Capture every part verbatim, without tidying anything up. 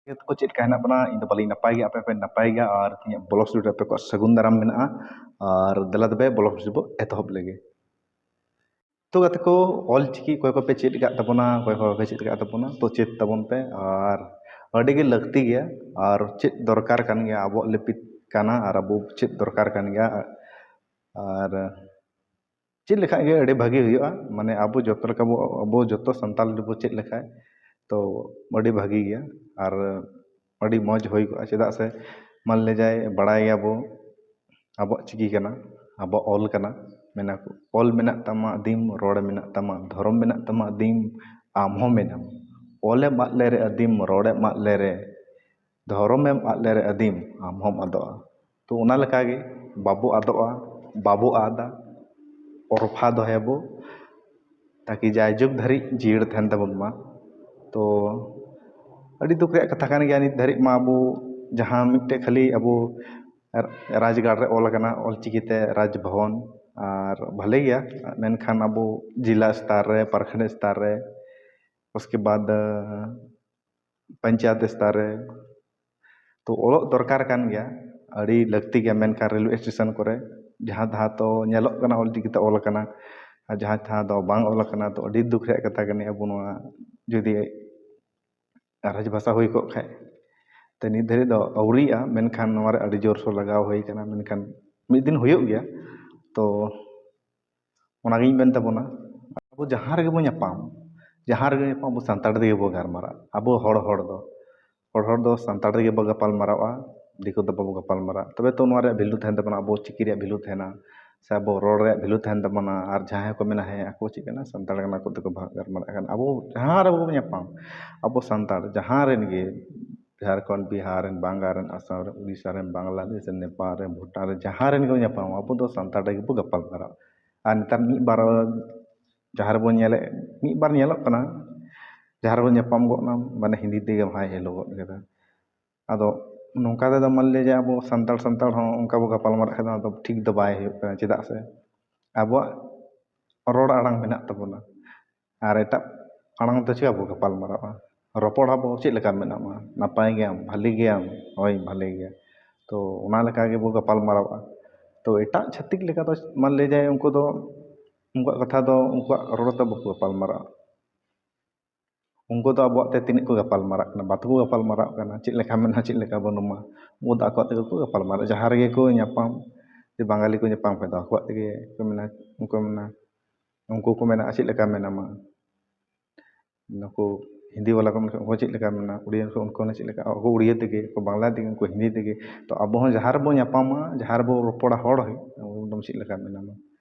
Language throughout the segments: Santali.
ᱪᱮᱫ ᱠᱚ ᱪᱮᱫ ᱞᱮᱠᱟ ᱦᱮᱱᱟᱜ ᱵᱚᱱᱟ? ᱤᱧ ᱫᱚ ᱵᱟᱹᱞᱤᱧ ᱱᱟᱯᱟᱭ ᱜᱮᱭᱟ, ᱟᱯᱮ ᱯᱮ ᱱᱟᱯᱟᱭ ᱜᱮᱭᱟ, ᱟᱨ ᱤᱧᱟᱹᱜ ᱵᱞᱚᱜ ᱥᱴᱩᱰᱤᱭᱳ ᱨᱮ ᱟᱯᱮ ᱠᱚᱣᱟᱜ ᱥᱟᱹᱜᱩᱱ ᱫᱟᱨᱟᱢ ᱢᱮᱱᱟᱜᱼᱟ᱾ ᱟᱨ ᱫᱮᱞᱟ ᱛᱚᱵᱮ ᱵᱞᱚᱜ ᱥᱴᱩᱰᱤᱭᱳ ᱵᱚ ᱮᱛᱚᱦᱚᱵ ᱞᱮᱜᱮ᱾ ᱛᱚ ᱜᱟᱛᱮ ᱠᱚ, ᱚᱞ ᱪᱤᱠᱤ ᱚᱠᱚᱭ ᱠᱚᱯᱮ ᱪᱮᱫ ᱟᱠᱟᱫ ᱛᱟᱵᱚᱱᱟ, ᱚᱠᱚᱭ ᱠᱚ ᱵᱟᱯᱮ ᱪᱮᱫ ᱟᱠᱟᱫ ᱛᱟᱵᱚᱱᱟ, ᱛᱚ ᱪᱮᱫ ᱛᱟᱵᱚᱱ ᱯᱮ᱾ ᱟᱨ ᱟᱹᱰᱤ ᱜᱮ ᱞᱟᱹᱠᱛᱤ ᱜᱮᱭᱟ, ᱟᱨ ᱪᱮᱫ ᱫᱚᱨᱠᱟᱨ ᱠᱟᱱ ᱜᱮᱭᱟ, ᱟᱵᱚᱣᱟᱜ ᱞᱤᱯᱤ ᱠᱟᱱᱟ, ᱟᱨ ᱟᱵᱚ ᱪᱮᱫ ᱫᱚᱨᱠᱟᱨ ᱠᱟᱱ ᱜᱮᱭᱟ᱾ ᱟᱨ ᱪᱮᱫ ᱞᱮᱠᱷᱟᱡ ᱜᱮ ᱟᱹᱰᱤ ᱵᱷᱟᱹᱜᱤ ᱦᱩᱭᱩᱜᱼᱟ᱾ ᱢᱟᱱᱮ ᱟᱵᱚ ᱡᱚᱛᱚ ᱞᱮᱠᱟ ᱵᱚ, ᱟᱵᱚ ᱡᱚᱛᱚ ᱥᱟᱱᱛᱟᱲ ᱡᱩᱫᱤ ᱵᱚ ᱪᱮᱫ ᱞᱮᱠᱷᱟᱡ, ᱛᱚ ᱟᱹᱰᱤ ᱵᱷᱟᱹᱜᱤ ᱜᱮᱭᱟ᱾ ᱟᱨ ᱟᱹᱰᱤ ᱢᱚᱡᱽ ᱦᱩᱭ ᱠᱚᱜᱼᱟ᱾ ᱪᱮᱫᱟᱜ ᱥᱮ ᱢᱟᱱ ᱞᱮ ᱡᱟᱭ ᱵᱟᱲᱟᱭ ᱜᱮᱭᱟᱵᱚ, ᱟᱵᱚᱣᱟᱜ ᱪᱤᱠᱤ ᱠᱟᱱᱟ, ᱟᱵᱚᱣᱟᱜ ᱚᱞ ᱠᱟᱱᱟ᱾ ᱢᱮᱱᱟ ᱠᱚ, "ᱚᱞ ᱢᱮᱱᱟᱜ ᱛᱟᱢᱟ ᱟᱹᱫᱤᱢ, ᱨᱚᱲ ᱢᱮᱱᱟᱜ ᱛᱟᱢᱟ, ᱫᱷᱚᱨᱚᱢ ᱢᱮᱱᱟᱜ ᱛᱟᱢᱟ ᱟᱹᱫᱤᱢ, ᱟᱢ ᱦᱚᱸ ᱢᱮᱱᱟᱢ᱾ ᱚᱞᱮᱢ ᱟᱫ ᱞᱮᱨᱮ ᱟᱹᱫᱤᱢ, ᱨᱚᱲᱮᱢ ᱟᱫ ᱞᱮᱨᱮ, ᱫᱷᱚᱨᱚᱢᱮᱢ ᱟᱫ ᱞᱮᱨᱮ ᱟᱹᱫᱤᱢ, ᱟᱢ ᱦᱚᱸᱢ ᱟᱫᱚᱜᱼᱟ᱾" ᱛᱚ ᱚᱱᱟ ᱞᱮᱠᱟᱜᱮ ᱵᱟᱵᱚ ᱟᱫᱚᱜᱼᱟ, ᱵᱟᱵᱚ ᱟᱫᱟ, ᱚᱨᱯᱷᱟ ᱫᱚᱦᱚᱭᱟᱵᱚ, ᱛᱟᱠᱤ ᱡᱟᱭᱡᱩᱜᱽ ᱫᱷᱟᱹᱨᱤᱡ ᱡᱤᱭᱟᱹᱲ ᱛᱟᱦᱮᱱ ᱛᱟᱵᱚᱱ ᱢᱟ᱾ ᱛᱚ ᱟᱹᱰᱤ ᱫᱩᱠ ᱨᱮᱭᱟᱜ ᱠᱟᱛᱷᱟ ᱠᱟᱱ ᱜᱮᱭᱟ, ᱱᱤᱛ ᱫᱷᱟᱹᱨᱤᱡ ᱢᱟ ᱟᱵᱚ ᱡᱟᱦᱟᱸ ᱢᱤᱫᱴᱮᱡ ᱠᱷᱟᱹᱞᱤ ᱟᱵᱚ ᱨᱟᱡᱽᱜᱟᱲ ᱨᱮ ᱚᱞ ᱟᱠᱟᱱᱟ ᱚᱞᱪᱤᱠᱤ ᱛᱮ ᱨᱟᱡᱽ ᱵᱷᱚᱵᱚᱱ, ᱟᱨ ᱵᱷᱟᱞᱮ ᱜᱮᱭᱟ, ᱢᱮᱱᱠᱷᱟᱱ ᱟᱵᱚ ᱡᱮᱞᱟ ᱥᱛᱚᱨ ᱨᱮ, ᱯᱨᱚᱠᱷᱚᱸᱰ ᱥᱛᱚᱨ ᱨᱮ, ᱩᱥᱠᱮ ᱵᱟᱫ ᱯᱚᱧᱪᱟᱭᱮᱛ ᱥᱛᱚᱨ ᱨᱮ, ᱛᱚ ᱚᱞᱚᱜ ᱫᱚᱨᱠᱟᱨ ᱠᱟᱱ ᱜᱮᱭᱟ, ᱟᱹᱰᱤ ᱞᱟᱹᱠᱛᱤ ᱜᱮᱭᱟ᱾ ᱢᱮᱱᱠᱷᱟᱱ ᱨᱮᱞᱣᱮ ᱥᱴᱮᱥᱚᱱ ᱠᱚᱨᱮ ᱡᱟᱦᱟᱸ ᱫᱷᱟᱣ ᱛᱚ ᱧᱮᱞᱚᱜ ᱠᱟᱱᱟ ᱚᱞᱪᱤᱠᱤ ᱛᱮ ᱚᱞ ᱟᱠᱟᱱᱟ, ᱟᱨ ᱡᱟᱦᱟᱸ ᱫᱷᱟᱣ ᱫᱚ ᱵᱟᱝ ᱚᱞ ᱟᱠᱟᱱᱟ, ᱛᱚ ᱟᱹᱰᱤ ᱫᱩᱠ ᱨᱮᱭᱟᱜ ᱠᱟᱛᱷᱟ ᱠᱟᱱᱟ᱾ ᱟᱵᱚ ᱱᱚᱣᱟ ᱡᱩᱫᱤ ᱨᱟᱡᱽ ᱵᱷᱟᱥᱟ ᱦᱩᱭ ᱠᱚᱜ ᱠᱷᱟᱡ, ᱛᱚ ᱱᱤᱛ ᱫᱷᱟᱹᱨᱤᱡ ᱫᱚ ᱟᱹᱣᱨᱤᱭᱟᱜᱼᱟ, ᱢᱮᱱᱠᱷᱟᱱ ᱱᱚᱣᱟ ᱨᱮ ᱟᱹᱰᱤ ᱡᱳᱨ ᱥᱳᱨ ᱞᱟᱜᱟᱣ ᱦᱩᱭ ᱠᱟᱱᱟ, ᱢᱮᱱᱠᱷᱟᱱ ᱢᱤᱫ ᱫᱤᱱ ᱦᱩᱭᱩᱜ ᱜᱮᱭᱟ᱾ ᱛᱚ ᱚᱱᱟᱜᱤᱧ ᱢᱮᱱ ᱛᱟᱵᱚᱱᱟ, ᱟᱵᱚ ᱡᱟᱦᱟᱸ ᱨᱮᱜᱮ ᱵᱚᱱ ᱧᱟᱯᱟᱢ, ᱡᱟᱦᱟᱸ ᱨᱮᱜᱮ ᱧᱟᱯᱟᱢ, ᱟᱵᱚ ᱥᱟᱱᱛᱟᱲ ᱛᱮᱜᱮ ᱵᱚ ᱜᱟᱞᱢᱟᱨᱟᱜᱼᱟ᱾ ᱟᱵᱚ ᱦᱚᱲ, ᱦᱚᱲ ᱫᱚ, ᱦᱚᱲ, ᱦᱚᱲ ᱫᱚ ᱥᱟᱱᱛᱟᱲ ᱛᱮᱜᱮ ᱵᱚ ᱜᱟᱯᱟᱞ ᱢᱟᱨᱟᱣᱟ, ᱫᱤᱠᱩ ᱫᱚ ᱵᱟᱵᱚ ᱜᱟᱯᱟᱞ ᱢᱟᱨᱟᱜᱼᱟ᱾ ᱛᱚᱵᱮ ᱛᱚ ᱱᱚᱣᱟ ᱨᱮᱭᱟᱜ ᱵᱷᱮᱞᱩ ᱛᱟᱦᱮᱱ ᱛᱟᱵᱚᱱᱟ, ᱟᱵᱚ ᱪᱤᱠᱤ ᱨᱮᱭᱟᱜ ᱵᱷᱮᱞᱩ ᱛᱟᱦᱮᱱᱟ, ᱥᱮ ᱟᱵᱚ ᱨᱚᱲ ᱨᱮᱭᱟᱜ ᱵᱷᱮᱞᱩ ᱛᱟᱦᱮᱱ ᱛᱟᱵᱚᱱᱟ᱾ ᱟᱨ ᱡᱟᱦᱟᱸᱭ ᱠᱚ ᱢᱮᱱᱟ, "ᱦᱮᱸ, ᱟᱠᱚ ᱪᱮᱫ ᱠᱟᱱᱟ, ᱥᱟᱱᱛᱟᱲ ᱠᱟᱱᱟ, ᱟᱠᱚ ᱛᱮᱠᱚ ᱵᱷᱟ-, ᱜᱟᱞᱢᱟᱨᱟᱜ ᱠᱟᱱᱟ", ᱟᱵᱚ ᱡᱟᱦᱟᱸ ᱨᱮᱵᱚ ᱧᱟᱯᱟᱢ, ᱟᱵᱚ ᱥᱟᱱᱛᱟᱲ ᱡᱟᱦᱟᱸ ᱨᱮᱱ ᱜᱮ, ᱡᱷᱟᱲᱠᱷᱚᱸᱰ, ᱵᱤᱦᱟᱨ ᱨᱮᱱ, ᱵᱟᱝᱜᱟᱞ ᱨᱮᱱ, ᱟᱥᱟᱢ ᱨᱮᱱ, ᱩᱲᱤᱥᱥᱟ ᱨᱮᱱ, ᱵᱟᱝᱞᱟᱫᱮᱥ ᱨᱮᱱ, ᱱᱮᱯᱟᱞ ᱨᱮᱱ, ᱵᱷᱩᱴᱟᱱ ᱨᱮᱱ, ᱡᱟᱦᱟᱸ ᱨᱮᱱ ᱜᱮ ᱧᱟᱯᱟᱢ, ᱟᱵᱚ ᱫᱚ ᱥᱟᱱᱛᱟᱲ ᱛᱮᱜᱮ ᱵᱚ ᱜᱟᱯᱟᱞ ᱢᱟᱨᱟᱣᱟ᱾ ᱟᱨ ᱱᱮᱛᱟᱨ ᱢᱤᱫ ᱵᱟᱨ ᱡᱟᱦᱟᱸ ᱨᱮᱵᱚᱱ ᱧᱮᱞᱮᱫ, ᱢᱤᱫ ᱵᱟᱨ ᱧᱮᱞᱚᱜ ᱠᱟᱱᱟ, ᱡᱟᱦᱟᱸ ᱨᱮᱵᱚᱱ ᱧᱟᱯᱟᱢ ᱜᱚᱫ ᱮᱱᱟ, ᱢᱟᱱᱮ ᱦᱤᱱᱫᱤ ᱛᱮᱜᱮ ᱦᱟᱭ ᱦᱮᱞᱳ ᱜᱚᱫ ᱠᱮᱫᱟ᱾ ᱟᱫᱚ ᱱᱚᱝᱠᱟ ᱛᱮᱫᱚ ᱢᱟᱱ ᱞᱮ ᱡᱮ ᱟᱵᱚ ᱥᱟᱱᱛᱟᱲ, ᱥᱟᱱᱛᱟᱲ ᱦᱚᱸ ᱚᱱᱠᱟ ᱵᱚ ᱜᱟᱯᱟᱞ ᱢᱟᱨᱟᱜ ᱠᱷᱟᱱ ᱫᱚ ᱴᱷᱤᱠ ᱫᱚ ᱵᱟᱭ ᱦᱩᱭᱩᱜ ᱠᱟᱱᱟ᱾ ᱪᱮᱫᱟᱜ ᱥᱮ ᱟᱵᱚᱣᱟᱜ ᱨᱚᱲ ᱟᱲᱟᱝ ᱢᱮᱱᱟᱜ ᱛᱟᱵᱚᱱᱟ, ᱟᱨ ᱮᱴᱟᱜ ᱟᱲᱟᱝ ᱛᱮ ᱪᱤᱠᱟ ᱵᱚ ᱜᱟᱯᱟᱞ ᱢᱟᱨᱟᱜᱼᱟ? ᱨᱚᱯᱚᱲ ᱟᱵᱚ, "ᱪᱮᱫ ᱞᱮᱠᱟ ᱢᱮᱱᱟᱢᱟ? ᱱᱟᱯᱟᱭ ᱜᱮᱭᱟᱢ? ᱵᱷᱟᱞᱮ ᱜᱮᱭᱟᱢ?" "ᱦᱳᱭ, ᱵᱷᱟᱞᱮ ᱜᱮ᱾" ᱛᱚ ᱚᱱᱟ ᱞᱮᱠᱟ ᱜᱮᱵᱚ ᱜᱟᱯᱟᱞ ᱢᱟᱨᱟᱣᱟ᱾ ᱛᱚ ᱮᱴᱟᱜ ᱪᱷᱟᱹᱛᱤᱠ ᱞᱮᱠᱟ ᱫᱚ ᱢᱟᱱ ᱞᱮ ᱡᱟᱭ ᱩᱱᱠᱩ ᱫᱚ ᱩᱱᱠᱩᱣᱟᱜ ᱠᱟᱛᱷᱟ ᱫᱚ, ᱩᱱᱠᱩᱣᱟᱜ ᱨᱚᱲ ᱫᱚ ᱵᱟᱠᱚ ᱜᱟᱯᱟᱞ ᱢᱟᱨᱟᱣᱟ᱾ ᱩᱱᱠᱩ ᱫᱚ ᱟᱵᱚᱣᱟᱜ ᱛᱮ ᱛᱤᱱᱟᱹᱜ ᱠᱚ ᱜᱟᱯᱟᱞ ᱢᱟᱨᱟᱜ ᱠᱟᱱᱟ, ᱵᱟᱠᱚ ᱜᱟᱯᱟᱞ ᱢᱟᱨᱟᱜ ᱠᱟᱱᱟ, ᱪᱮᱫ ᱞᱮᱠᱟ ᱢᱮᱱᱟᱜᱼᱟ, ᱪᱮᱫ ᱞᱮᱠᱟ ᱵᱟᱹᱱᱩᱜᱼᱟ, ᱩᱱᱠᱩ ᱫᱚ ᱟᱠᱚᱣᱟᱜ ᱛᱮᱜᱮ ᱠᱚ ᱜᱟᱯᱟᱞ ᱢᱟᱨᱟᱜᱼᱟ᱾ ᱡᱟᱦᱟᱸ ᱨᱮᱜᱮ ᱠᱚ ᱧᱟᱯᱟᱢ, ᱡᱮ ᱵᱟᱝᱜᱟᱞᱤ ᱠᱚ ᱧᱟᱯᱟᱢ ᱠᱷᱟᱡ ᱫᱚ ᱟᱠᱚᱣᱟᱜ ᱛᱮᱜᱮ ᱠᱚ ᱢᱮᱱᱟ, ᱩᱱᱠᱩ ᱢᱮᱱᱟ, ᱩᱱᱠᱩ ᱠᱚ ᱢᱮᱱᱟ, "ᱪᱮᱫ ᱞᱮᱠᱟ ᱢᱮᱱᱟᱢᱟ?" ᱱᱩᱠᱩ ᱦᱤᱱᱫᱤ ᱵᱟᱞᱟ ᱠᱚ ᱢᱮᱱᱟ, "ᱩᱱᱠᱩ ᱪᱮᱫ ᱞᱮᱠᱟ ᱢᱮᱱᱟ?" ᱩᱲᱤᱭᱟ ᱠᱚ, ᱩᱱᱠᱩ ᱦᱚᱸ ᱪᱮᱫ ᱞᱮᱠᱟ, ᱟᱠᱚ ᱩᱲᱤᱭᱟ ᱛᱮᱜᱮ, ᱩᱱᱠᱩ ᱵᱟᱝᱞᱟ ᱛᱮᱜᱮ, ᱩᱱᱠᱩ ᱦᱤᱱᱫᱤ ᱛᱮᱜᱮ᱾ ᱛᱚ ᱟᱵᱚ ᱦᱚᱸ ᱡᱟᱦᱟᱸ ᱨᱮᱵᱚ ᱧᱟᱯᱟᱢᱟ, ᱡᱟᱦᱟᱸ ᱨᱮᱵᱚ ᱨᱚᱯᱚᱲᱟ ᱦᱚᱲ ᱦᱚᱸ, ᱮᱠᱫᱚᱢ ᱪᱮᱫ ᱞᱮᱠᱟ ᱢᱮᱱᱟᱢᱟ?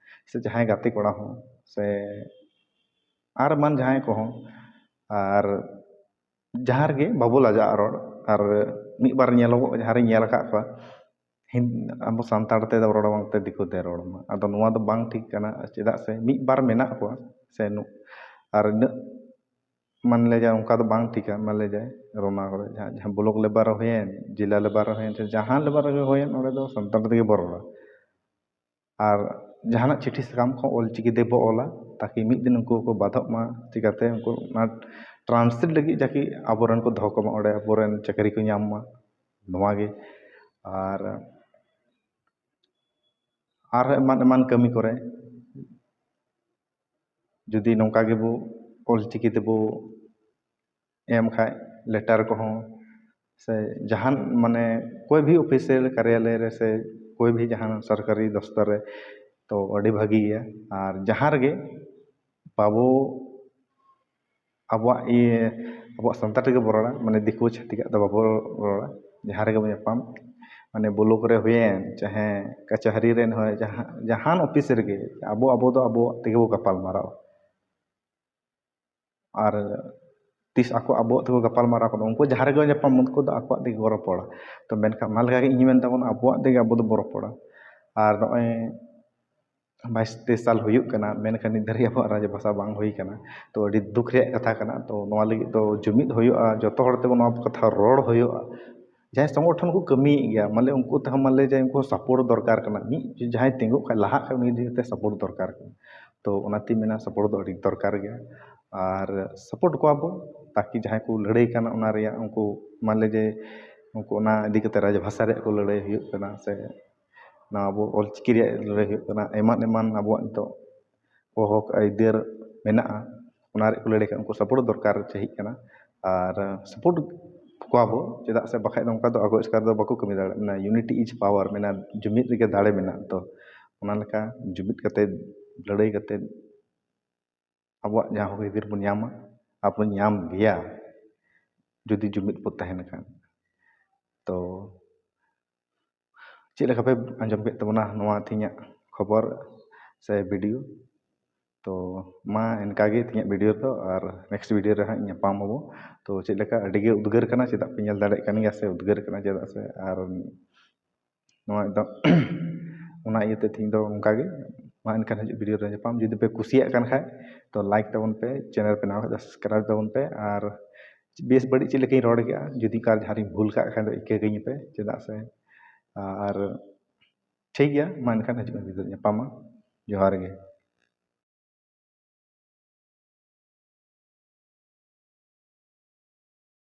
ᱥᱮ ᱡᱟᱦᱟᱸᱭ ᱜᱟᱛᱮ ᱠᱚᱲᱟ ᱦᱚᱸ, ᱥᱮ ᱟᱨ ᱮᱢᱟᱱ ᱡᱟᱦᱟᱸᱭ ᱠᱚᱦᱚᱸ, ᱟᱨ ᱡᱟᱦᱟᱸ ᱨᱮᱜᱮ ᱵᱟᱵᱚ ᱞᱟᱡᱟᱜᱼᱟ ᱨᱚᱲ᱾ ᱟᱨ ᱢᱤᱫ ᱵᱟᱨ ᱧᱮᱞᱚᱜᱚᱜ, ᱡᱟᱦᱟᱸ ᱨᱤᱧ ᱧᱮᱞ ᱟᱠᱟᱫ ᱠᱚᱣᱟ, ᱦᱤᱱ-, ᱟᱵᱚ ᱥᱟᱱᱛᱟᱲ ᱛᱮ ᱨᱚᱲ ᱵᱟᱝᱛᱮ ᱫᱤᱠᱩ ᱛᱮ ᱨᱚᱲ ᱢᱟ᱾ ᱟᱫᱚ ᱱᱚᱣᱟ ᱫᱚ ᱵᱟᱝ ᱴᱷᱤᱠ ᱠᱟᱱᱟ, ᱪᱮᱫᱟᱜ ᱥᱮ ᱢᱤᱫ ᱵᱟᱨ ᱢᱮᱱᱟᱜ ᱠᱚᱣᱟ ᱥᱮ ᱱᱩ-, ᱟᱨ ᱤᱱᱟᱹᱜ ᱢᱟᱱ ᱞᱮ ᱡᱟ ᱚᱱᱠᱟ ᱫᱚ ᱵᱟᱝ ᱴᱷᱤᱠᱟ᱾ ᱢᱟᱱ ᱞᱮ ᱡᱟ ᱨᱚᱱᱟ ᱠᱚᱨᱮ ᱡᱟᱦᱟᱸ, ᱡᱟᱦᱟᱸ ᱵᱞᱚᱠ ᱞᱮᱵᱮᱞ ᱨᱮ ᱦᱩᱭᱮᱱ, ᱡᱮᱞᱟ ᱞᱮᱵᱮᱞ ᱨᱮ ᱦᱩᱭᱮᱱ, ᱥᱮ ᱡᱟᱦᱟᱸ ᱞᱮᱵᱮᱞ ᱨᱮᱜᱮ ᱦᱩᱭᱮᱱ, ᱚᱸᱰᱮ ᱫᱚ ᱥᱟᱱᱛᱟᱲ ᱛᱮᱜᱮ ᱵᱚ ᱨᱚᱲᱟ᱾ ᱟᱨ ᱡᱟᱦᱟᱱᱟᱜ ᱪᱤᱴᱷᱤ ᱥᱟᱠᱟᱢ ᱠᱚ ᱚᱞ ᱪᱤᱠᱤ ᱛᱮᱵᱚ ᱚᱞᱟ, ᱛᱟᱠᱤ ᱢᱤᱫ ᱫᱤᱱ ᱩᱱᱠᱩ ᱠᱚ ᱵᱟᱫᱷᱚᱜ ᱢᱟ, ᱪᱤᱠᱟᱛᱮ ᱩᱱᱠᱩ ᱚᱱᱟ translate ᱞᱟᱹᱜᱤᱫ ᱡᱟᱠᱤ ᱟᱵᱚᱨᱮᱱ ᱠᱚ ᱫᱚᱦᱚ ᱠᱚᱢᱟ, ᱚᱸᱰᱮ ᱟᱵᱚᱨᱮᱱ ᱪᱟᱹᱠᱨᱤ ᱠᱚ ᱧᱟᱢ ᱢᱟ, ᱱᱚᱣᱟ ᱜᱮ᱾ ᱟᱨ, ᱟᱨ ᱮᱢᱟᱱ ᱮᱢᱟᱱ ᱠᱟᱹᱢᱤ ᱠᱚᱨᱮ ᱡᱩᱫᱤ ᱱᱚᱝᱠᱟ ᱜᱮᱵᱚ ᱚᱞ ᱪᱤᱠᱤ ᱛᱮᱵᱚ ᱮᱢ ᱠᱷᱟᱡ, ᱞᱮᱴᱟᱨ ᱠᱚᱦᱚᱸ, ᱥᱮ ᱡᱟᱦᱟᱱ ᱢᱟᱱᱮ ᱠᱳᱭ ᱵᱷᱤ ᱚᱯᱷᱤᱥᱤᱭᱟᱞ ᱠᱟᱨᱭᱟᱞᱚᱭ ᱨᱮ ᱥᱮ ᱠᱳᱭ ᱵᱷᱤ ᱡᱟᱦᱟᱱ ᱥᱚᱨᱠᱟᱨᱤ ᱫᱚᱯᱛᱚᱨ ᱨᱮ, ᱛᱚ ᱟᱹᱰᱤ ᱵᱷᱟᱹᱜᱤ ᱜᱮᱭᱟ᱾ ᱟᱨ ᱡᱟᱦᱟᱸ ᱨᱮᱜᱮ ᱵᱟᱵᱚ, ᱟᱵᱚᱣᱟᱜ ᱤᱭᱟᱹ, ᱟᱵᱚᱣᱟᱜ ᱥᱟᱱᱛᱟᱲ ᱛᱮᱜᱮ ᱵᱚ ᱨᱚᱲᱟ, ᱢᱟᱱᱮ ᱫᱤᱠᱩ ᱪᱷᱟᱹᱛᱤᱠᱟᱜ ᱫᱚ ᱵᱟᱵᱚ ᱨᱚᱲᱟ᱾ ᱡᱟᱦᱟᱸ ᱨᱮᱜᱮ ᱵᱚ ᱧᱟᱯᱟᱢ, ᱢᱟᱱᱮ ᱵᱞᱚᱠ ᱨᱮ ᱦᱩᱭᱮᱱ, ᱪᱟᱦᱮ ᱠᱟᱪᱷᱟᱨᱤ ᱨᱮᱱ ᱦᱩᱭ, ᱡᱟᱦᱟᱸ, ᱡᱟᱦᱟᱱ ᱚᱯᱷᱤᱥ ᱨᱮᱜᱮ, ᱟᱵᱚ, ᱟᱵᱚ ᱫᱚ ᱟᱵᱚᱣᱟᱜ ᱛᱮᱜᱮ ᱵᱚ ᱜᱟᱯᱟᱞ ᱢᱟᱨᱟᱣᱟ᱾ ᱟᱨ ᱛᱤᱥ ᱟᱠᱚ ᱟᱵᱚᱣᱟᱜ ᱛᱮᱠᱚ ᱜᱟᱯᱟᱞ ᱢᱟᱨᱟᱣ ᱠᱟᱱᱟ, ᱩᱱᱠᱩ ᱡᱟᱦᱟᱸ ᱨᱮᱜᱮ ᱧᱟᱯᱟᱢ, ᱩᱱᱠᱩ ᱫᱚ ᱟᱠᱚᱣᱟᱜ ᱛᱮᱜᱮ ᱠᱚ ᱨᱚᱯᱚᱲᱟ᱾ ᱛᱚ ᱢᱮᱱᱠᱷᱟᱱ ᱚᱱᱟ ᱞᱮᱠᱟᱜᱮ ᱤᱧ ᱢᱮᱱ ᱛᱟᱵᱚᱱᱟ, ᱟᱵᱚᱣᱟᱜ ᱛᱮᱜᱮ ᱟᱵᱚ ᱫᱚᱵᱚ ᱨᱚᱯᱚᱲᱟ᱾ ᱟᱨ ᱱᱚᱜᱼᱚᱭ ᱵᱟᱭᱤᱥ ᱛᱮᱭᱤᱥ ᱥᱟᱞ ᱦᱩᱭᱩᱜ ᱠᱟᱱᱟ, ᱢᱮᱱᱠᱷᱟᱱ ᱱᱤᱛ ᱫᱷᱟᱹᱨᱤᱡ ᱟᱵᱚᱣᱟᱜ ᱨᱟᱡᱽ ᱵᱷᱟᱥᱟ ᱵᱟᱝ ᱦᱩᱭ ᱠᱟᱱᱟ᱾ ᱛᱚ ᱟᱹᱰᱤ ᱫᱩᱠ ᱨᱮᱭᱟᱜ ᱠᱟᱛᱷᱟ ᱠᱟᱱᱟ᱾ ᱛᱚ ᱱᱚᱣᱟ ᱞᱟᱹᱜᱤᱫ ᱫᱚ ᱡᱩᱢᱤᱫ ᱦᱩᱭᱩᱜᱼᱟ, ᱡᱚᱛᱚ ᱦᱚᱲ ᱛᱮᱵᱚᱱ ᱱᱚᱣᱟ ᱠᱟᱛᱷᱟ ᱨᱚᱲ ᱦᱩᱭᱩᱜᱼᱟ᱾ ᱡᱟᱦᱟᱸᱭ ᱥᱚᱝᱜᱚᱴᱷᱚᱱ ᱠᱚ ᱠᱟᱹᱢᱤᱭᱮᱫ ᱜᱮᱭᱟ, ᱢᱟᱱᱮ ᱩᱱᱠᱩ ᱛᱮᱦᱚᱸ ᱢᱟᱱᱮ ᱡᱮ ᱩᱱᱠᱩ ᱥᱟᱯᱳᱨᱴ ᱫᱚᱨᱠᱟᱨ ᱠᱟᱱᱟ, ᱢᱤᱫ ᱡᱟᱦᱟᱸᱭ ᱛᱤᱸᱜᱩᱜ ᱠᱷᱟᱱ ᱞᱟᱦᱟᱜ ᱠᱷᱟᱱ ᱩᱱᱤ ᱤᱫᱤ ᱠᱟᱛᱮ ᱥᱟᱯᱳᱨᱴ ᱫᱚᱨᱠᱟᱨ ᱠᱟᱱᱟ᱾ ᱛᱚ ᱚᱱᱟᱛᱤᱧ ᱢᱮᱱᱟ ᱥᱟᱯᱳᱨᱴ ᱫᱚ ᱟᱹᱰᱤ ᱫᱚᱨᱠᱟᱨ ᱜᱮᱭᱟ᱾ ᱟᱨ ᱥᱟᱯᱳᱨᱴ ᱠᱚᱣᱟ ᱵᱚ, ᱵᱟᱹᱠᱤ ᱡᱟᱦᱟᱸᱭ ᱠᱚ ᱞᱟᱹᱲᱦᱟᱹᱭ ᱠᱟᱱᱟ ᱚᱱᱟ ᱨᱮᱭᱟᱜ, ᱩᱱᱠᱩ ᱢᱟᱱ ᱞᱮ ᱡᱮ ᱩᱱᱠᱩ ᱚᱱᱟ ᱤᱫᱤ ᱠᱟᱛᱮ ᱨᱟᱡᱽ ᱵᱷᱟᱥᱟ ᱨᱮᱭᱟᱜ ᱠᱚ ᱞᱟᱹᱲᱦᱟᱹᱭ ᱦᱩᱭᱩᱜ ᱠᱟᱱᱟ, ᱥᱮ ᱱᱚᱣᱟ ᱟᱵᱚ ᱚᱞᱪᱤᱠᱤ ᱨᱮᱭᱟᱜ ᱞᱟᱹᱲᱦᱟᱹᱭ ᱦᱩᱭᱩᱜ ᱠᱟᱱᱟ, ᱮᱢᱟᱱ ᱮᱢᱟᱱ ᱟᱵᱚᱣᱟᱜ ᱱᱤᱛᱚᱜ ᱦᱚᱠ ᱟᱹᱭᱫᱟᱹᱨ ᱢᱮᱱᱟᱜᱼᱟ, ᱚᱱᱟ ᱨᱮᱭᱟᱜ ᱠᱚ ᱞᱟᱹᱲᱦᱟᱹᱭ ᱠᱟᱱᱟ, ᱩᱱᱠᱩ ᱥᱟᱯᱳᱨᱴ ᱫᱚᱨᱠᱟᱨ ᱪᱟᱹᱦᱤᱜ ᱠᱟᱱᱟ᱾ ᱟᱨ ᱥᱟᱯᱳᱨᱴ ᱠᱚᱣᱟ ᱵᱚ, ᱪᱮᱫᱟᱜ ᱥᱮ ᱵᱟᱠᱷᱟᱡ ᱫᱚ ᱚᱱᱠᱟ ᱫᱚ ᱟᱠᱚ ᱮᱥᱠᱟᱨ ᱫᱚ ᱵᱟᱠᱚ ᱠᱟᱹᱢᱤ ᱫᱟᱲᱮᱭᱟᱜᱼᱟ᱾ ᱢᱮᱱᱟ unity is power, ᱢᱮᱱᱟ ᱡᱩᱢᱤᱫ ᱨᱮᱜᱮ ᱫᱟᱲᱮ ᱢᱮᱱᱟᱜᱼᱟ᱾ ᱛᱚ ᱚᱱᱟ ᱞᱮᱠᱟ ᱡᱩᱢᱤᱫ ᱠᱟᱛᱮ, ᱞᱟᱹᱲᱦᱟᱹᱭ ᱠᱟᱛᱮ ᱟᱵᱚᱣᱟᱜ ᱡᱟᱦᱟᱸ ᱦᱚᱠ ᱟᱹᱭᱫᱟᱹᱨ ᱵᱚᱱ ᱧᱟᱢᱟ, ᱟᱨ ᱵᱚᱱ ᱧᱟᱢ ᱜᱮᱭᱟ ᱡᱩᱫᱤ ᱡᱩᱢᱤᱫ ᱵᱚ ᱛᱟᱦᱮᱱ ᱠᱷᱟᱱ᱾ ᱛᱚ ᱪᱮᱫ ᱞᱮᱠᱟ ᱯᱮ ᱟᱸᱡᱚᱢ ᱠᱮᱫ ᱛᱟᱵᱚᱱᱟ ᱱᱚᱣᱟ ᱛᱮᱦᱮᱧᱟᱜ ᱠᱷᱚᱵᱚᱨ ᱥᱮ ᱵᱷᱤᱰᱤᱭᱳ? ᱛᱚ ᱢᱟ ᱮᱱᱠᱟ ᱜᱮ ᱛᱮᱦᱮᱧᱟᱜ ᱵᱷᱤᱰᱤᱭᱳ ᱫᱚ, ᱟᱨ ᱱᱮᱠᱥᱴ ᱵᱷᱤᱰᱤᱭᱳ ᱨᱮ ᱦᱟᱸᱜ ᱧᱟᱯᱟᱢ ᱟᱵᱚ᱾ ᱛᱚ ᱪᱮᱫ ᱞᱮᱠᱟ, ᱟᱹᱰᱤ ᱜᱮ ᱩᱫᱽᱜᱟᱹᱨ ᱠᱟᱱᱟ, ᱪᱮᱫᱟᱜ ᱯᱮ ᱧᱮᱞ ᱫᱟᱲᱮᱭᱟᱜ ᱠᱟᱱ ᱜᱮᱭᱟ ᱥᱮ ᱩᱫᱽᱜᱟᱹᱨ ᱠᱟᱱᱟ, ᱪᱮᱫᱟᱜ ᱥᱮ ᱟᱨ ᱱᱚᱣᱟ ᱮᱠᱫᱚᱢ ᱚᱱᱟ ᱤᱭᱟᱹᱛᱮ ᱛᱮᱦᱮᱧ ᱫᱚ ᱚᱱᱠᱟ ᱜᱮ᱾ ᱢᱟ ᱮᱱᱠᱷᱟᱱ ᱦᱤᱡᱩᱜ ᱵᱷᱤᱰᱤᱭᱳ ᱨᱮ ᱧᱟᱯᱟᱢ᱾ ᱡᱩᱫᱤ ᱯᱮ ᱠᱩᱥᱤᱭᱟᱜ ᱠᱟᱱ ᱠᱷᱟᱡ ᱛᱚ ᱞᱟᱭᱤᱠ ᱛᱟᱵᱚᱱ ᱯᱮ, ᱪᱮᱱᱮᱞ ᱯᱮ ᱱᱟᱣᱟ ᱠᱷᱟᱡ ᱫᱚ ᱥᱟᱵᱥᱠᱨᱟᱭᱤᱵ ᱛᱟᱵᱚᱱ ᱯᱮ, ᱟᱨ ᱵᱮᱥ ᱵᱟᱹᱲᱤᱡ ᱪᱮᱫ ᱞᱮᱠᱟᱧ ᱨᱚᱲ ᱠᱮᱜᱼᱟ, ᱡᱩᱫᱤ ᱚᱠᱟ ᱨᱮ ᱡᱟᱦᱟᱸ ᱨᱤᱧ ᱵᱷᱩᱞ ᱠᱟᱜ ᱠᱷᱟᱡ ᱫᱚ ᱤᱠᱟᱹ ᱠᱟᱹᱧ ᱯᱮ, ᱪᱮᱫᱟᱜ ᱥᱮ ᱟᱨ ᱴᱷᱤᱠ ᱜᱮᱭᱟ᱾ ᱢᱟ ᱮᱱᱠᱷᱟᱱ ᱦᱤᱡᱩᱜ ᱵᱷᱤᱰᱤᱭᱳ ᱨᱮ ᱧᱟᱯᱟᱢᱟ᱾ ᱡᱚᱦᱟᱨ ᱜᱮ᱾